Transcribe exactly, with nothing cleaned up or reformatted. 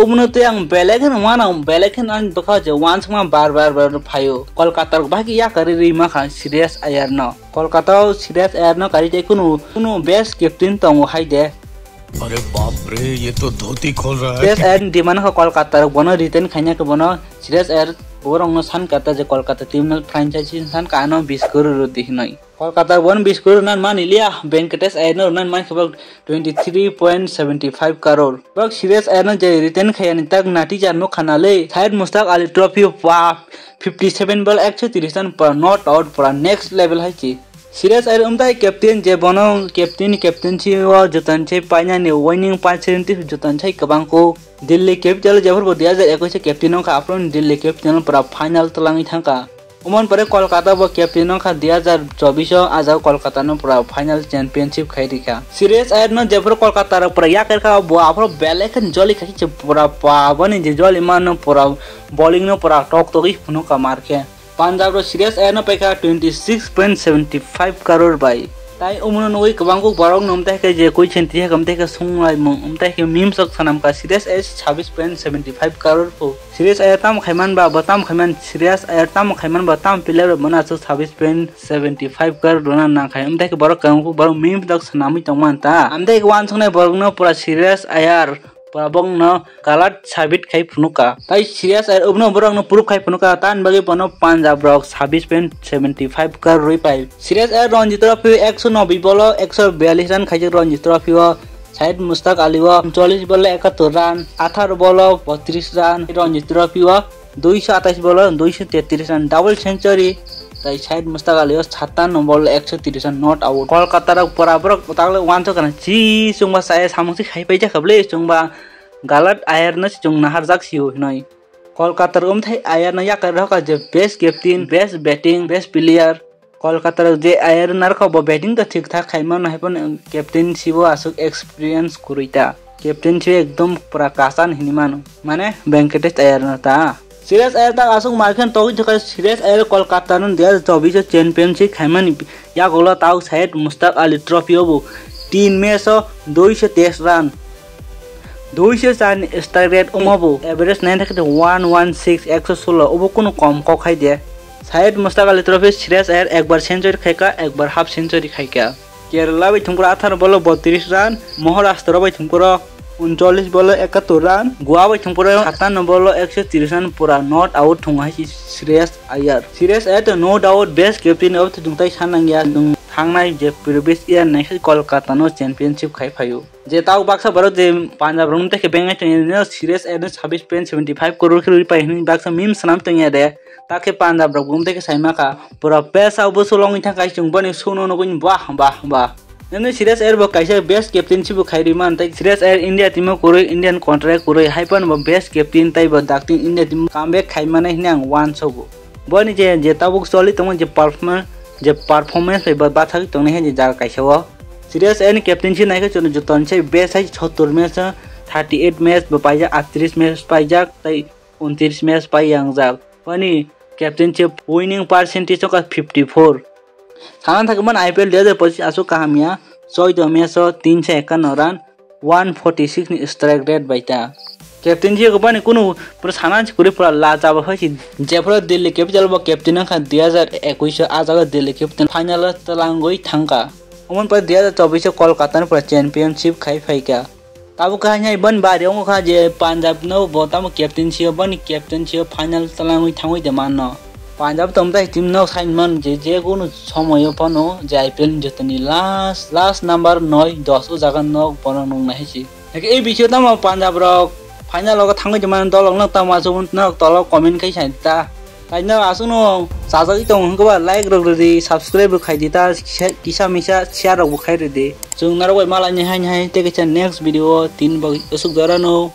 Omono tei ang belai kheno uanw, belai kheno ani bwkha je uansukma bar bar bar phaio. Kolkata rok bahai khe yakarwi rwi mankha Shreyas Iyer no. Kolkata o Shreyas Iyer no karwi tei kunu, kunu best captain tongo hai de. अरे बाप रे, ये तो धोती खोल रहा है। Shreyas Iyer ni demand kha Kolkata rok bono retain khaina khe bono Shreyas Iyer borokno san kata je Kolkata team no franchise san ka ano bis crore rw di hinoi. Kolkata rok bono bis crore rwna mani liya, Venkatesh Iyer no rwna man khe bok twenty three point seventy five crore. Bok Shreyas Iyer no je retain khaya ni tak natija nukha nalei, Syed Mushtaq Ali Trophy pa fifty seven ball ekso tris run pura not out pura next level hai chi. Shreyas Iyer umtai captain je bono captain, captaincy o joton se painani winning percentage joton se kwbang kho. Delhi Capital jephuru bo dui hajar ekwis o captain wngkha, aphuru Delhi Capital pura final twlangwi thangkha. Umon pore Kolkata bo captain wngkha dui hajar chobis o, ah jaga Kolkata no pura final championship khai rikha. Shreyas Iyer no jephuru Kolkata rok pura yakarkha, bo aphuru belai khe joli khai se pura pa boni je joli mano pura bowling no pura tok togwi phunukha mar khe. Punjab rok Shreyas Iyer no paikha twenty six point seventy five crore bai. Tai omono nugwi kwbang kuk borok no umtai khe je question twi hakhe umtai khe sunglaimung umtai khe memes rok sanamkha Shreyas Iyer chabis point seventy five crore phu. Shreyas Iyer tamo khaiman ba bo tamo khaiman Shreyas Iyer tamo khaiman ba tamo player rok bono aswk chabis point seventy five crore rwna nang khai umtai khe borok kwbang kuk borok memes rok sanamwi tongman ta. Amtai khe uansuknai borok no pura Shreyas Iyer pura bokno galat sabit khai phunukha. Tai Shreyas Iyer obono borokno proof khai phunukha, tamni bagwi bono Punjab rok chabis point seventy five crore rwi pai. Shreyas Iyer Ranji Trophy ekso noboi bolo ekso biyallis run khaijak Ranji Trophy o, Syed Mushtaq Ali o chollish bolo ekattor run, atharo bolo botris run Ranji Trophy o, duiso atais bolo duiso tetris run double century, tai Syed Mushtaq Ali o satanno bolo ekso tris run not out. Kolkata rok pura borok takle uansuk kana chi chwngba chaya samung si khai paijak kha bwle chwngba Galat Iyer no chwng naharjak sio hinoi. Kolkata rok umthai Iyer no yakarwi rokha je best captain, best batting, best player. Kolkata rok je Iyer narwkha bo batting to thik thak khaimano haiphano captaincy o aswk experience kwrwi ta. Captaincy o ekdom pura kasan hinwi mano. Mane Venkatesh Iyer no ta. Shreyas Iyer tak aswk mar khe togwi thwkha Shreyas Iyer Kolkata no dui hajar chobis o championship khaimani yagulo tao Syed Mushtaq Ali Trophy o bo tin match o duiso test run. Duiso char ni strike rate omo bo average nai thakhe one one six, ekso solo obo kunu kom kok hai de. Syed Mushtaq Ali Trophy Shreyas Iyer ekbar century khaika, ekbar half century khaika. Kerala bai thwngphuru atharo bolo botris run, Maharashtra bai thwngphuru uncholish bolo ekattor run, Goa bai thwngphuru satanno bolo ekso tris run pura not out thwng hai si Shreyas Iyer. Shreyas Iyer to no doubt best captain of the thwngtai sanang ya, thwng thangnai je previous year naikhe Kolkata no championship khai phaio. Je tao baksa borok je Punjab rok tei khe bengai tongya, Shreyas Iyer no chabis point seventy five crore khe rwi pai hwnwi baksa meme swnam tongya de. Ta khe Punjab rok bo tei khe sai ma kha. Pura pesa bo solongwi thang kai chwng boni suno nugwi bah, bah, bah. Nini Shreyas Iyer bo kaisa best captaincy bo khai rwi man tei Shreyas Iyer India team o kwrwi, Indian contract kwrwi, hai phano bo best captain tei bo dakti India team comeback khai mani hwnwi ang uansogo. Boni je, je tabuk choli tongma je performance, je performance bai bo bathagwi tongnai hai je jaga kaisa o. Shreyas Iyer ni captaincy naikhe chwng joto ni sai best hai sottor match o, thirty eight match bo paijak, aatris match paijak, tei untris match pai yangjak. Boni captaincy winning percentage wngkha fifty four. Sana thangkhe mani I P L dui hajar pochis aswk kaham ya, choido match o tinso ekanno run, one forty six ni strike rate bai ta. Captaincy o bani kunu pura sana si kwrwi pura la chaba phai si. Jephuru Delhi Capital bo captain wngkha dui hajar ekwis o, ah jaga Delhi Capital final o twlangwi thangkha. Omo ni pore dui hajar chobis o Kolkata ni pura championship khai phaikha. Tabuk kha hai boni bari wngkha je Punjab no bo tamo captaincy o, boni captaincy o final twlangwi thangwi de manno. Punjab tongmtai team no sain man je, je kunu somoyo phano je I P L ni jotoni last, last number noi dos o jaga nok bono nung nai si. Eke ei bisingo tamo Punjab rok final o thangwi tongmani dol rok no tamo aswk no tolo comment khai sai ta. Taino aswkno chajagwi tongo hwnkhe ba like rok rwdi, subscribe rok khaidi ta, kisa misa share rok bo khai rwdi. Chwng narwk bai malaini haini hai tei kaisa next video o tin bagwi aswk jora no.